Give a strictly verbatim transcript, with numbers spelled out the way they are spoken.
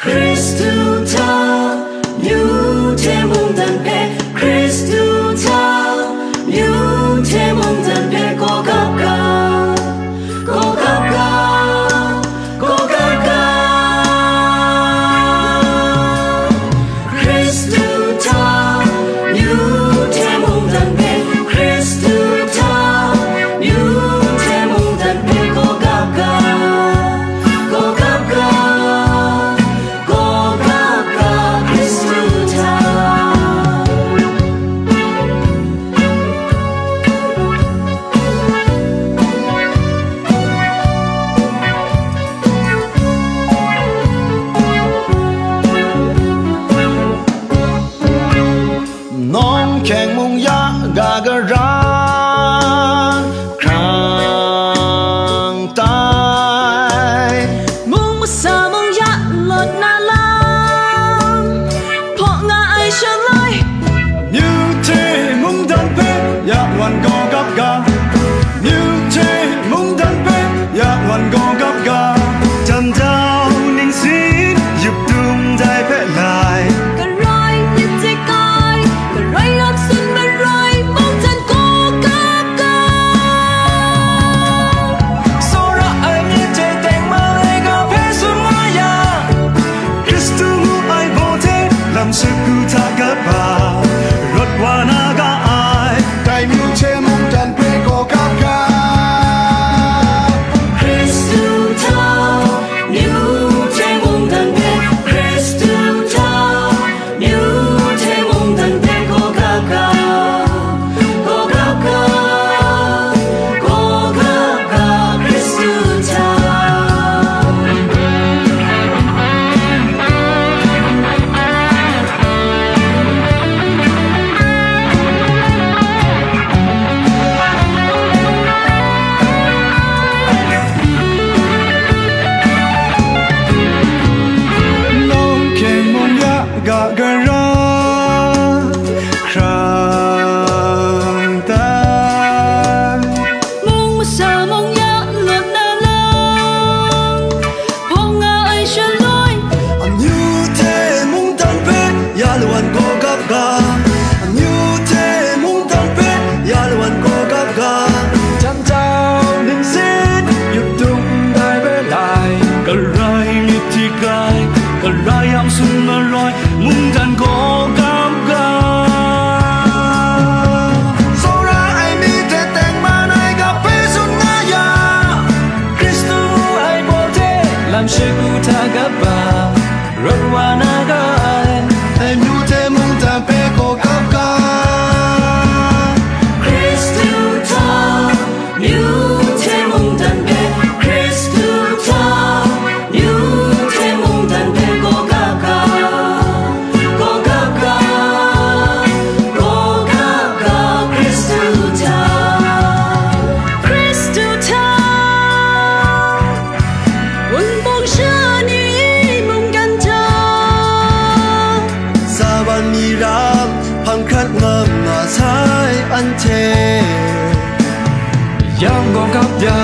Hkristu hta, amyu hte mungdan hpe, Hkristu hta, amyu hte mungdan hpe, gaw gap ga, gaw gap ga, gaw gap ga. Hkristu hta, amyu hte mungdan hpe, Hkristu hta, amyu hte mungdan hpe, gaw gap ga, gaw gap ga, gaw gap ga, Hkristu hta. Nawng hkyeng mung ya ga gara hkrang tai. Mung masa mung ya lawt na lam, hpaw nga ai shaloi. Amyu hte mungdan hpe ya wan gaw gap ga. Amyu hte mungdan hpe ya wan gaw gap ga. Jam jau ningsin yup tum dai hpe lai. Karoi myit hte kai, karoi lam sun maroi, mungdan gaw gap ga. Tsawra ai myit hte tengman ai ga hpe tsun nga yang, Hkristu ngu ai baw hte lam shagu hta gap ga, rawt wa na ga ai. Dai amyu hte mungdan hpe gaw gap ga. Hkristu hta, amyu hte mungdan hpe, Hkristu hta, amyu hte mungdan hpe, gaw gap ga, gaw gap ga, gaw gap ga, Hkristu hta. Nawng hkyeng mung ya ga gara hkrang tai. Mung masa mung ya lawt na lam, hpaw nga ai shaloi. Amyu hte mungdan hpe ya lawan gaw gap ga. Amyu hte mungdan hpe ya lawan gaw gap ga. Jam jau ningsin yup tum dai hpe lai. Karai myit hti kai, karai yang sun maroi, mungdan gaw gap ga. Tsawra ai myit hte tengman ai ga hpe tsun nga yang, Hkristu ngu ai baw hte lam shagu hta gap ga, rawt wa na ga ai. Dai amyu hte mungdan hpe gaw gap ga. Hkristu hta, amyu hte mungdan hpe, Hkristu hta, amyu hte mungdan hpe, gaw gap ga, gaw gap ga, gaw gap ga, Hkristu hta. Hkristu hta, wunpawng sha ni mungdan hta, sawan mi ram hpang hkrat nga nga sai anhte, yang gaw gap ya,